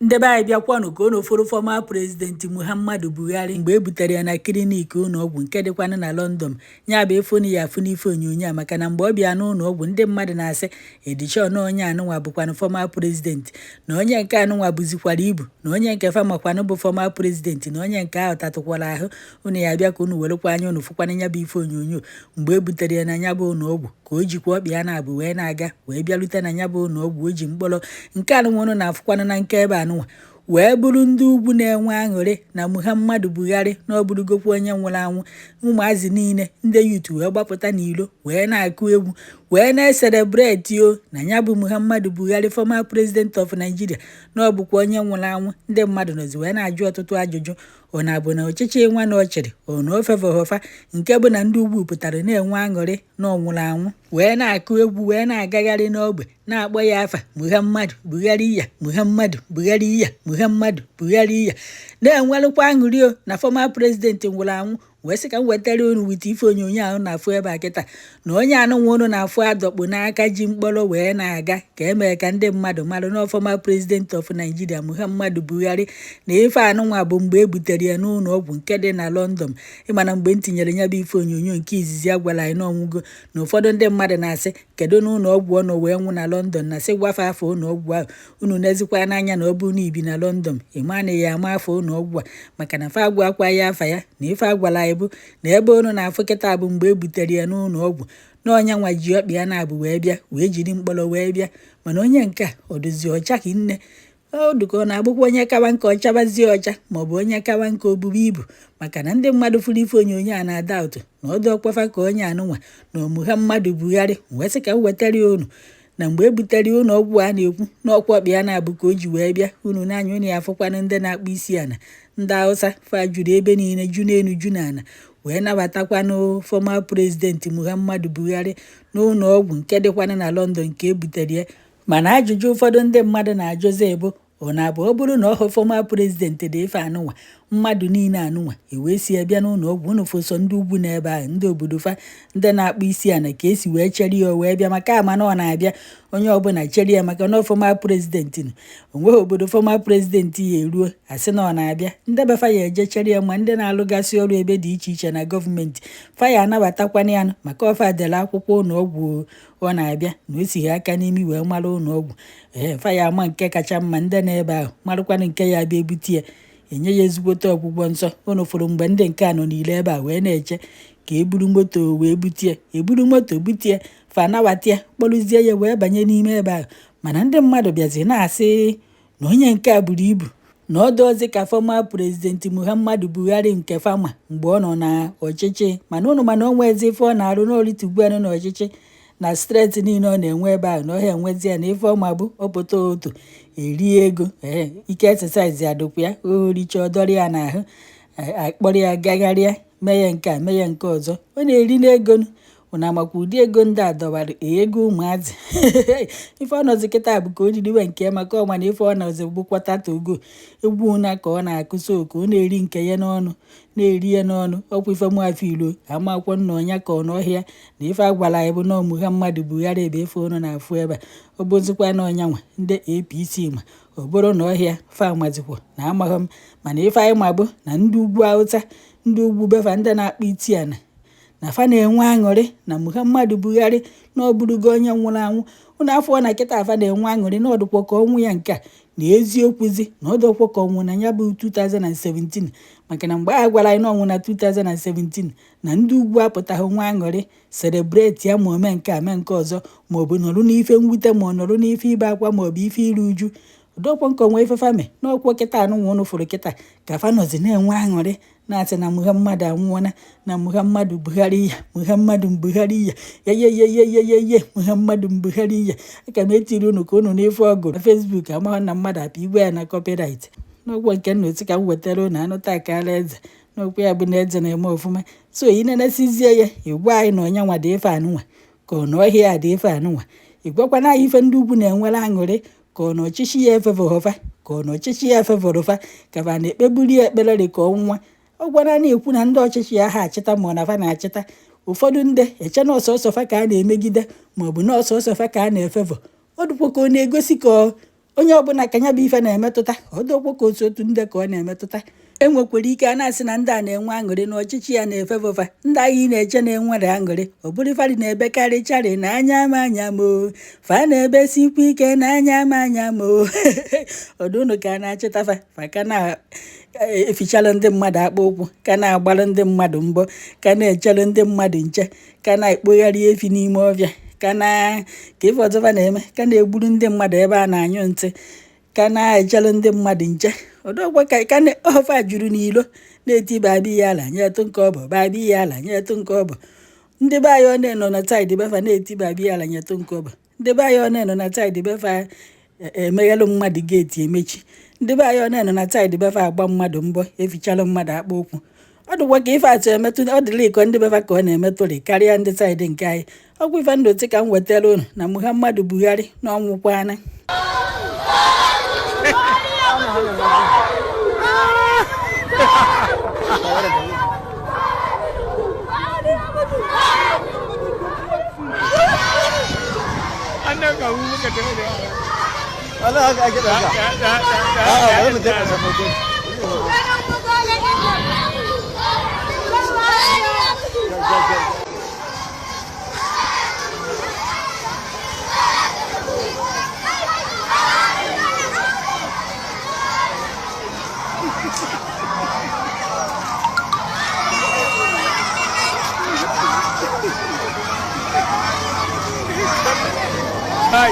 Ndị be anyị, bịakwanụ ka unu fụrụ former President Muhammadu Buhari mgbe e butere ya na clinic ụlọọgwụ nke dịkwanụ na London. Ya bụ ịfụ na ya afụ n'ife onyonyo a, maka na mgbe ọ bịa n'ụlọ ọgwụ, ndị mmadụ na-asị edichon onye anụnwa bụkwanụ former president, na onye nke anụnwa bụzikwara ibu, na onye nke famakwanụ bụ former president, na onye nke ahụ tatụkwara ahụ. Unu ya bịa ka unu werekwa anya unu fụkwana ya bụ ife onyonyo mgbe e butere ya na ya bụ ụlọ ọgwụ, ka o jikwa ọkpa ya na-abụ wee na-aga wee bịarute na ya bụ ụlọ ọgwụ. O ji mkpọrọ nke anụnwa unu na-afụkwanụ na nke ebe anụnwa wee bụrụ ndị ugwu na-enwe aṅụrị na Muhammadu Buhari na ọ bụrụgokwa onye nwụrụ anwụ. Ụmụazị niile, ndị youth, wee gbapụta n'ilo wee na-akụ egwu wee na-ecelebrate o na ya bụ Muhammadu Buhari, former president of Nigeria, na ọ bụkwa onye nwụrụ anwụ. Ndị mmadụ nọzi wee na-ajụ ọtụtụ ajụjụ: ọ na-abụ na ọchịchị nwa na ọ chịrị ọ na ofevohofa nke bụ na ndị ugwu pụtara na-enwe aṅụrị na ọ nwụrụ anwụ, wee na-akụ egwu, wee na-agagharị n'ogbe na-akpọ ya afa Muhammadu Buhari ya, Muhammadu Buhari ya, Muhammadu Buhari ya, na-enwerụkwa aṅụrị o na former president nwụrụ anwụ? Wee sị ka m wetara unu wite ife onyonyo ahụ na-afụ ebe a kịta, na onye anụnwa unu na-afụ adọkpụ n'aka ji mkpọrọ wee na-aga, ka emee ka ndị mmadụ marụ na former president of Nigeria Muhammadu Buhari, na ife anụnwa bụ mgbe e butere ya n'ụlọ ọgwụ nke dị na London. Ịmana mgbe m tinyere ya bụ ife onyonyo nke izizi, a gwara anyị n'ọnwụgo, na ụfọdụ ndị mmadụ na-asị kedu n'ụlọ ọgwụ ọ nọ wee nwụ na London, na sị gwafe afọ ụlọ ọgwụ ahụ. Unu nezikwa n'anya na ọ bụ na ibi na London, ịma na ya ama afọ ụlọ ọgwụ a, maka na fa agwa akwa ya afa ya. Na ife agwara anyị bụ na ebe unu na-afụ kịta bụ mgbe e butere ya n'ụlọ ọgwụ, na ọnya nwa ji ọkpa ya na-abụ wee bịa, wee jiri mkpọrọ wee bịa. Mana onye nke a ọ dịzi ọcha ka nne ọ dịka ọ na-abụkwa onye kawa nke ọchabazie ọcha, maọbụ onye kawa nke obubu ibu, maka na ndị mmadụ fụrụ ife onyonyo a na-ada ụtụ na ọdụ ọkwafa ka onye anụnwa na Muhammadu Buhari. Wee sị ka m wetara ya unu na mgbe e butere ụlọ ọgwụ a na-ekwu n'ọkwa ọkpa ya na-abụ ka o ji wee bịa. Unu n'anya unu ya afụkwanụ ndị na-akpụ isi ala, ndị Hausa fa juru ebe niile, ju n'elu ju n'ala, wee nabatakwanụ former President Muhammadu Buhari n'ụlọ ọgwụ nke dịkwanụ na London nke e butere ya. Mana ajụjụ ụfọdụ ndị mmadụ na-ajụzi bụ, ọ na-abụ ọ bụrụ na ọhụ former president dị ife anụnwa, mmadụ niile anụnwa ewee si bịa n'ụlọ ọgwụ unu fụsọ ndị ugwu n'ebe ahụ, ndị obodo fa, ndị na-akpụ isi ala, ka esi wee chere ya o wee bịa, maka ama na ọ na-abịa, onye ọbụla chere ya, maka na former president nụ onweghị obodo former president ya eruo asị na ọ na-abịa, ndị befa ya eje chere ya. Ma ndị na-alụgasị ọrụ ebe dị iche iche na gọọmenti, fa ya anabatakwana ya, maka ọfa dere akwụkwọ ụlọ ọgwụ ọ na-abịa na o sighi aka n'imi wee mara ụlọ ọgwụ. Ee, fa ya ama nke kacha mma, ndị na-ebe ahụ marụkwanụ nke ya bịa ebute ya, enye ya ezigbote ọgwụgwọ nsọ. Unu fụrụ mgbe ndị nke a nọ n'ile ebe a wee na-eche ka eburu moto wee butie, eburu moto butie, fa anabata ya, kpọrụzie ya wee banye n'ime ebe ahụ. Mana ndị mmadụ bịazi na-asị na onye nke a buru ibu, na ọ dọọzi ka former President Muhammadu Buhari nke fama mgbe ọ nọ na ọchịchị. Mana ụnụ mana o nwezi ife ọ na-arụ n'olitugbuanụ n'ọchịchị, na stress niile ọ na-enwe ebe ahụ na ọhịa enwezi ya, na ife ọma bụ ọpụta otu erie ego. Ee, ike exercise adịkwa ya, o richa ọdọrọ ya n'ahụ, akpọrọ ya gagharịa, mee ya nke a, mee ya nke ọzọ, ọ na-eri n'ego. Ụna amakwa ụdị ego ndị a dọbara ego ụmụazị. Ife ọ nọzi kịta bụ ka o ririwe nke ya, maka ọma na ife ọ nọzi bụkwa tatogo egwu ụna ka ọ na-akụ, so ka ọ na-eri nke ya n'ọnụ, na-eri ya n'ọnụ. Ọkwa ife mụafọ ilo amakwọ nna ọnya ka ọ n'ọhịa na ife agwara anyị bụ na Muhammadu Buhari ebe ife ụnụ na-afụ ebe a, ọ bụzikwa na ọnya nwa ndị APC, ma ọ bụrụ na ọhịa fa amazikwa na amaghị m. Mana ife anyị ma bụ na ndị ugwu Hausa, ndị ugwu befa, ndị na-akpụ iti ana, na fa na-enwe aṅụrị na Muhammadu Buhari na ọ bụrụgo onye nwụrụ anwụ. Ụnụ afọ na kịta afa na-enwe aṅụrị na ọdụkwa ka ọnwụ ya nke a na eziokwu,zi na ọdụkwa ka ọnwụ na ya bụ 2017, maka na mgbe a gwara anyị na ọnwụ na 2017, na ndị ugwu apụtaghị nwa aṅụrị celebrate ya, ma ome nke a, mee nke ọzọ, ma ọ bụ nọrụ n'ife mwute, ma ọ nọrọ n'ife ibe akwa, ma ọ bụ ife iru uju. Ọdọkwa nke onwe ife fame n'ọkwọ kịta anụnwa ụnụ fụrụ kịta ka fa nọzi na-enwe aṅụrị, na-asị na Muhammadu anwụọna, na Muhammadu Buhari ya, Muhammadu Buhari ya, yeyeyeyeyeye, Muhammadu Buhari ya. Aka m etiri unu ka unu n'ife ọgụ na Facebook, amaghị na mmadụ apụ igwe ya na copyright n'ụgwọ nke nna otu ka m wetara unu anụ taa kara eze n'okwu ya bụ na eze na-eme ọfụma. So ị nenesizie ya, ịgwa anyị na onye nwa dị ife anụnwa, ka ọ na ọhịa a dị ife anụnwa. Ịgwakwana anyị ife ndị ugwu na-enwere aṅụrị, ka ọ na ọchịchị ya efevofa, ka ọ na ọchịchị ya efevorụfa, ka fa na-ekpeburi ya ekpere dị ka ọnwa. Ọ gwara na-ekwu na ndị ọchịchị ya ha achịta, ma ọ na fa na-achịta. Ụfọdụ ndị eche na ọsọsọ fa ka a na-emegide, maọbụ na ọsọsọ fa ka a na-efevọ. Ọ dịkwa ka ọ na-egosi ka Onye ọbụla ka nya bụ ife na-emetụta, ọdọkwa ka otu otu ndị ka ọ na-emetụta. Enwekwara ike a na-asị na ndị a na-enwe aṅụrị na ọchịchị ya na-efefofa. Ndị agha ị na-eche na-enwere aṅụrị, ọ bụrụ ifeadị na-ebekarịcharị na anya ama anya mo, fa na-ebesikwa ike na anya ama anya mo. Ọdụ unu ka a na-achịtafa fa ka na-efichalụ ndị mmadụ akpa ụkwụ, ka na-agbalụ ndị mmadụ mbọ, ka na-echelụ ndị mmadụ nche, ka na-ekpogharị efi n'ime ọfịa, ka na ka ife ọzọfa na-eme, ka na-egburu ndị mmadụ ebe a na-anyụ ntị, ka na-echelụ ndị mmadụ nche. Ọdọkwa ka ọfa juru n'ilo na-eti babi ya ala nyetụ nke ọbọ, babi ya ala nyetụ nke ọbọ. Ndị be anyị one nọ na side befa na-eti babi ya ala nyetụ nke ọbọ. Ndị be anyị one nọ na side befa emeghelụ mmadụ gate emechi. Ndị be anyị one nọ na side befa agba mmadụ mbọ, efichalụ mmadụ akpa ụkwụ. Ọ dịkwa ka ife atụ emetụ ọ dịla iko ndị befa ka ọ na-emetụrị karịa ndị side nke anyị. Ọgwụ ife ndụ ka m wetara unu na Muhammadu Buhari na ọnwụkwana. Annan ga mu muka tafi da yara. Allah haka ake ɗauka. A'a, bari mu je ƙarshen farko. Kai.